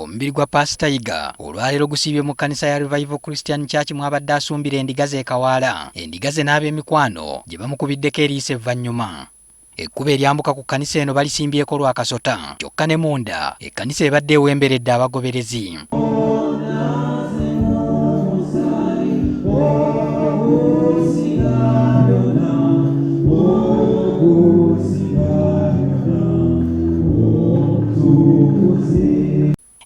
Omubiri gwa Paasita Yiga olwaleero gusiibye mu kkanisa ya Revival Christian Church mw'abadde asumbira endiga ze e Kawaala, endiga ze n'ab'emikwano gye bamukubiddeko eriiso evvannyuma. Ekkubo eryambuka ku kkanisa eno balisimbyeko lwa kasota kyokka ne munda ekkanisa ebadde ewemberedde abagoberezi.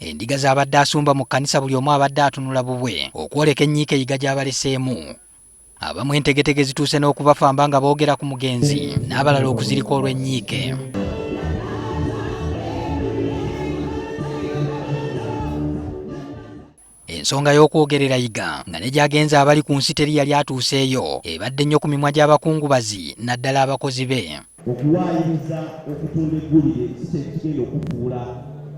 Endiga z'abadde asumba mu kkanisa buli omu abadde atunula bubwe okwoleka ennyiike Yiga gy'abaleseemu. Abamu entegetege zituuse n'okubafamba nga boogera ku mugenzi n'abalala okuzirika olw'ennyiike. Ensonga y'okwogerera Yiga nga ne gy'agenze abali ku nsi teri yali atuuseeyo ebadde nnyo ku mimwa gy'abakungubazi naddala abakozi be. Okuwaayiriza okutunda eggulire si kye kigenda okukufuula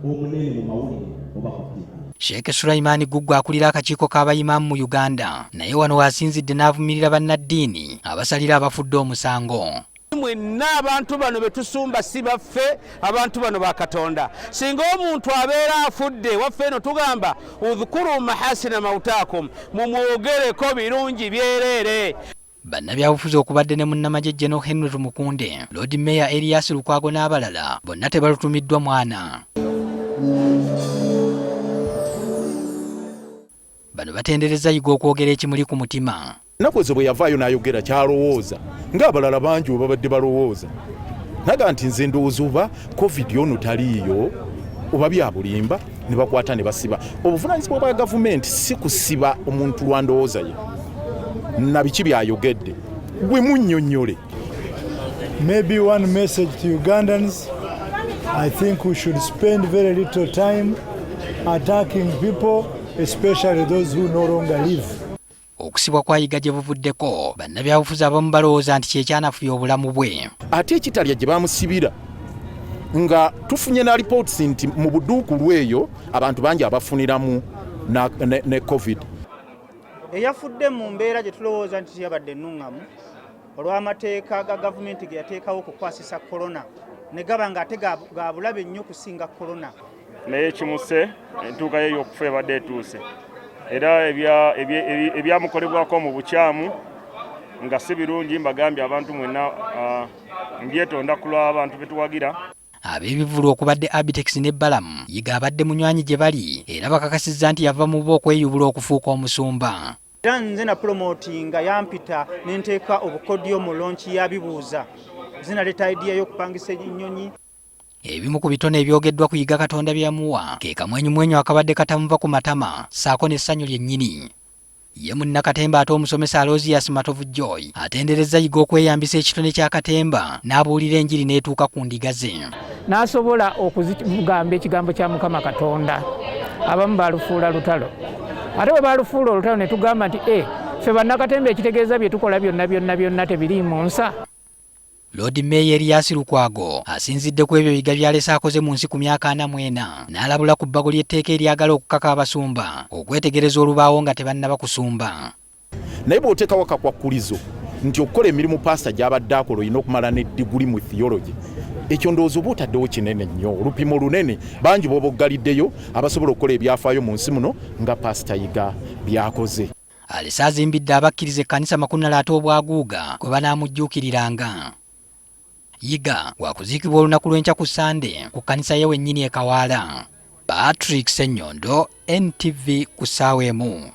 omunene mu mawulire oba ku ttivi. Sheikh Sulaiman Guggwa akulira akakiiko k'abayimaamu mu Uganda naye wano w'asinzidde n'avumirira bannaddiini abasalira abafudde omusango. Mwenna abantu bano be tusumba si baffe, abantu bano ba Katonda. Singa omuntu abeera afudde waffe eno tugamba udhkuru mahasina mautaakum, mumwogereko birungi byereere. Bannabyabufuzi okubadde ne munnamagye General Henry Tumukunde, Lord Mayor Erias Lukwago n'abalala bonna tebalutumiddwa mwana. Bano batenderezza Yiga okwogera ekimuli ku mutima. Ennaku ezo bwe yavaayo n'ayogera ky'alowooza ng'abalala bangi bwe babadde balowooza, naga nti nze ndowooza oba covid ono taliiyo oba bya bulimba, ne bakwata ne basiba. Obuvunaanyizibwa bwa gavumenti si kusiba omuntu lwa ndowooza ye na biki by'ayogedde, gwe munnyonnyole. Maybe one message to Ugandans, I think we should spend very little time attacking people, especially those who no longer live. Okusibwa kwa Yiga gye buvuddeko, bannabyabufuzi abamu balowooza nti kye kyanafuya obulamu bwe. Ate ekitalya gye bamusibira nga tufunye na reports nti mu buduukulu eyo abantu bangi abafuniramu ne covid. Eyafudde mu mbeera gye tulowooza nti teyabadde ennung'amu olw'amateeka ga gavumenti ge yateekawo okukwasisa korona ne gaba ng'ate ga bulabe nnyo okusinga korona. Naye kimuse entuuka ye ey'okufa ebadde etuuse era ebyamukolebwako mu bukyamu nga si birungi. Mbagambye abantu mwenna mbyetonda ku lw'abantu be tuwagira. Ab'ebivvulu okubadde Abitex ne Balaam Yiga abadde munywanyi gye bali era bakakasizza nti yava mu bo okweyubula okufuuka omusumba. Era nze na promotinga yampita ne nteeka obukodyo mu lonki ya bibuuza nze naleeta idea y'okupangisa ennyonyi. Ebimu ku bitone ebyogeddwa ku Yiga Katonda bye yamuwa ke kamwenyumwenyu akabadde katamuva ku matama ssaako n'essanyu lyennyini. Ye munnakatemba ate omusomesa Aloysius Matovu Joy atenderezza Yiga okweyambisa ekitone kya katemba n'abuulira enjiri n'etuuka ku ndiga ze. N'asobola okuzigamba ekigambo kya Mukama Katonda. Abamu baalufuula lutalo. Ate bwe baalufuula olutalo ne tugamba nti e ffe bannakatemba ekitegeeza bye tukola byonna byonna byonna tebiriimu nsa. Loodi Meeya Erias Lukwago asinzidde ku ebyo Yiga by'alese akoze mu nsi ku myaka 44 n'alabula ku bbago ly'etteeka eryagala okukaka abasumba okwetegereza olubaawo nga tebannaba kusumba. Naye bw'oteekawo akakwakkulizo nti okukola emirimu paasita gy'abadde akola olina okumala ne diguli mu theology, ekyo ndowooza oba otaddewo kinene nnyo, olupimo lunene, bangi b'oba oggaliddeyo abasobola okukola ebyafaayo mu nsi muno nga Paasita Yiga by'akoze. Alese azimbidde abakkiriza ekkanisa makunala ate obwaguuga kwe banaamujjuukiriranga. Yiga wakuziikibwa olunaku lw'enkya ku Ssande ku kkanisa ye wennyini e Kawaala. Patrick Ssenyondo, NTV ku ssaawa emu.